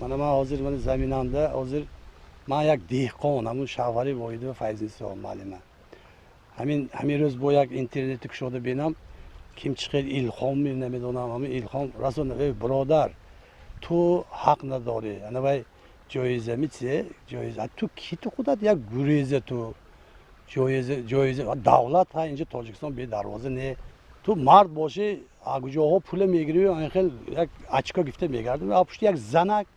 Мана ман ҳозир мана заминамда ҳозир ман як деҳқон, ҳамун шавҳари Воҳидова Файзинисо муаллима. Ҳамин рӯз бо як интернети кушода бинам, ким чӣ хел Илҳом намедонам, ҳамин Илҳом расон: «Эй биродар, ту ҳақ надорӣ, ана вай ҷоиза митсе ҷоиза. Ту ки? Ту худат як гуреза, ту ҷоиза давлат ҳа, инҷа Тоҷикистон бедарвоза не. Ту мард бошӣ, куҷоҳо пула мегирӣ, ин хел як очко гирифта мегардӣ пушти як занак?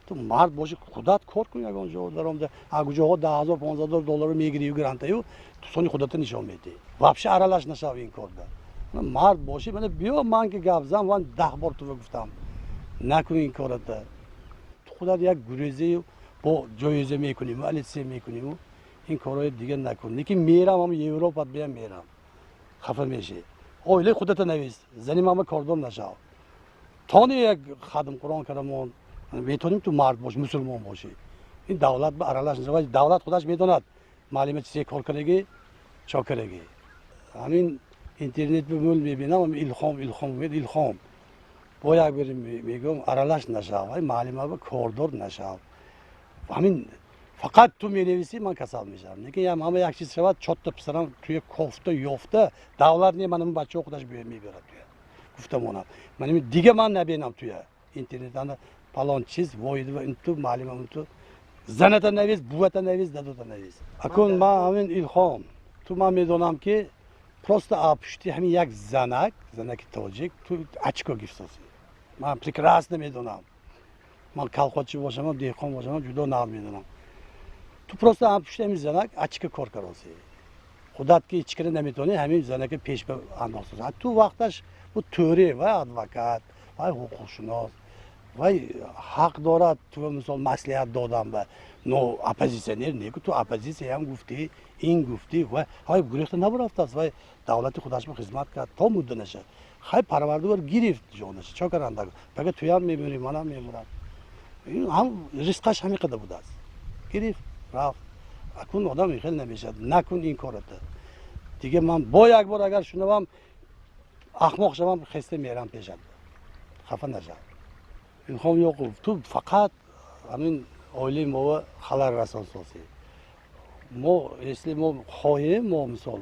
Ту мард бошӣ, худат кор кун, ягон ҷо даромада куҷоҳо 10 000, 15 000 долларро мегирию грантаю, ту сони худата нишон медиҳӣ. Вообще аралаш нашав ин корда. Мард бошӣ, мана биё, ман ки гап зан. Ман 10 бор туро гуфтам, накун ин кората. Ту худат як гурезаю бо ҷоиза мекуниму алитсе мекуниму ин корҳои дигар накун. Лекин мерам, ҳам Европат биям, мерам, хафа мешӣ. Оилаи худата навис, зани мама кордор нашав. Тони як хадм Қуръон кардамон метонем. Ту мард бош, мусулмон бошӣ, ин давлат ба аралаш нашавад. Давлат худаш медонад, маълима чизе кор кардагӣ, чо кардагӣ. Ҳамин интернет мӯл мебинам, Илҳом, Илҳом, Илҳом. Бо як бери мегӯям, аралаш нашав, маълима ба кордор нашав. Ҳамин фақат ту менависӣ, ман касал мешавам. Лекин ҳама як чиз шавад, чорта писарам туя кофта ёфта, давлат не, манам бачаҳо худаш мебарад туя. Гуфта монам, ман дига ман набинам туя интернетанда фалон чиз Воҳидова, инту маълима, унту заната навис, бувата навис, дадота навис. Акун ман ҳамин Илҳом, ту ман медонам, ки просто пушти ҳамин як занак, занаки тоҷик, ту очко гирифтосӣ. Ман прекрасно медонам, ман колхозчи бошамам, деҳқон бошамам, ҷудо нав медонам. Ту просто пушти ҳамин занак очко кор каросӣ. Худат ки ҳеч кара наметавонӣ, ҳамин занака пеш ба андохтосӣ. Ту вақташ бу тӯре вай адвокат, вай ҳуқуқшунос, вай ҳақ дорад ту мисол маслиҳат додам ба, но оппозитсионер неку. Ту оппозитсияам гуфтӣ, ин гуфтӣ, вай гурехта набарафтааст, вай давлати худашба хизмат кард то мудданаша. Хай, Парвардигор гирифт ҷонаша, чо каранда? Бага туям мемирӣ, манам мемирам. Ҳам ризқаш ҳамин қадар будааст, гирифт, рафт. Акун одам ин хел намешавад, накун ин кората дига. Ман бо як бор агар шунавам, ахмоқ шавам, хеста мерам пешат, хафа нашав. Илҳом Ёқуб, ту фақат ҳамин оилаи моро халал расонсозӣ. Мо если мо хоҳем, мо мисол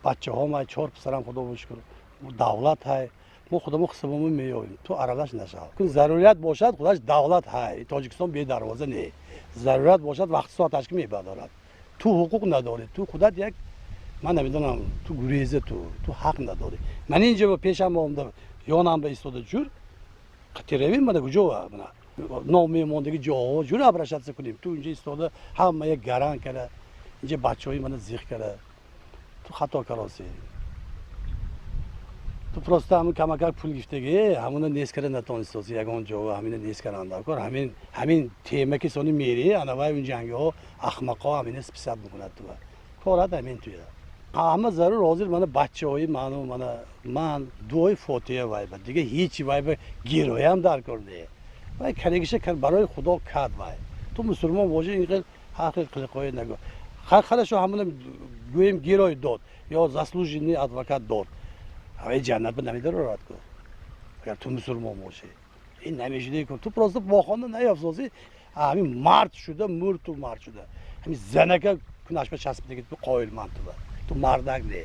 бачаҳом ай, чор писарам, худо шукр, давлат ҳай, мо худамо ҳисобомо меёбем, ту аралаш нашав. Зарурият бошад, худаш давлат ҳай, Тоҷикистон бедарвоза не. Зарурат бошад, вақти соаташ ки мебардорад. Ту ҳуқуқ надорӣ, ту худат як, ман намедонам, ту гуреза, ту ҳақ надорӣ. Ман инҷо пешам омда, ёнам ба истода ҷур қатиравем, мана куҷо, мана ном мемондаги ҷоҳо ҷур обращаться кунем. Ту инҷо истода ҳама як гаран кара, инҷа бачаҳои мана зиқ кара, ту хато каросӣ. Ту просто ҳамин камакак пул гирифтаги, ҳамуна нес кара натонистосӣ ягон ҷо, ҳамина нес карандакор. Ҳамин тема ки сони мери, анавай он ҷангиҳо, ахмақҳо ҳамина списать мекунад туа, корат ҳамин туя. Ҳама зарур ҳозир мана бачаҳои ману мана ман дуои фотиҳа вай ба, дига ҳечи вай ба гироям дар кор не. Вай карегиша барои Худо кард вай. Ту мусулмон бошӣ, ин хел ҳар хел қилиқҳое нагӯ. Хорошо, ҳамуна гӯем, гирой дод ё заслуженный адвокат дод, ҳавай ҷаннат ба намедарорад ку, агар ту мусулмон бошӣ. Ин намешуда кун. Ту просто бохонда наёфсозӣ. Ҳамин мард шуда мурд, ту мард шуда ҳамин занака кунашба часпидаги, ту қоилман, ту ба ту мардак не.